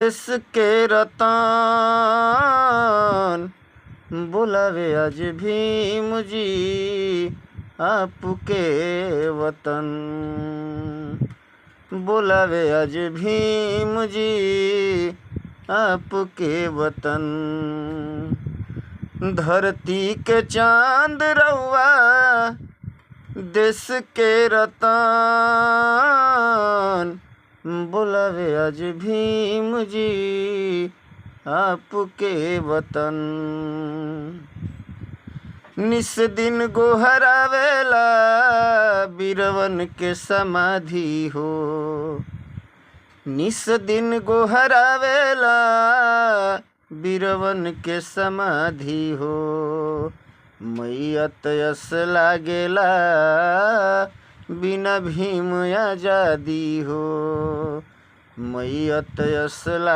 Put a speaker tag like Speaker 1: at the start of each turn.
Speaker 1: इसके रतन बुलावे आज भीम जी आपके वतन। बुलावे आज भीम जी आपके वतन। धरती के चांद रउआ देश के रतन बुलावे आज भीम जी आपके वतन। निस दिन गोहरावेला बीरवन के समाधि हो। निस दिन गोहरावेला बीरवन के समाधि हो। मैयत यस लागेला बिना भीम आजादी हो। मैयत यस।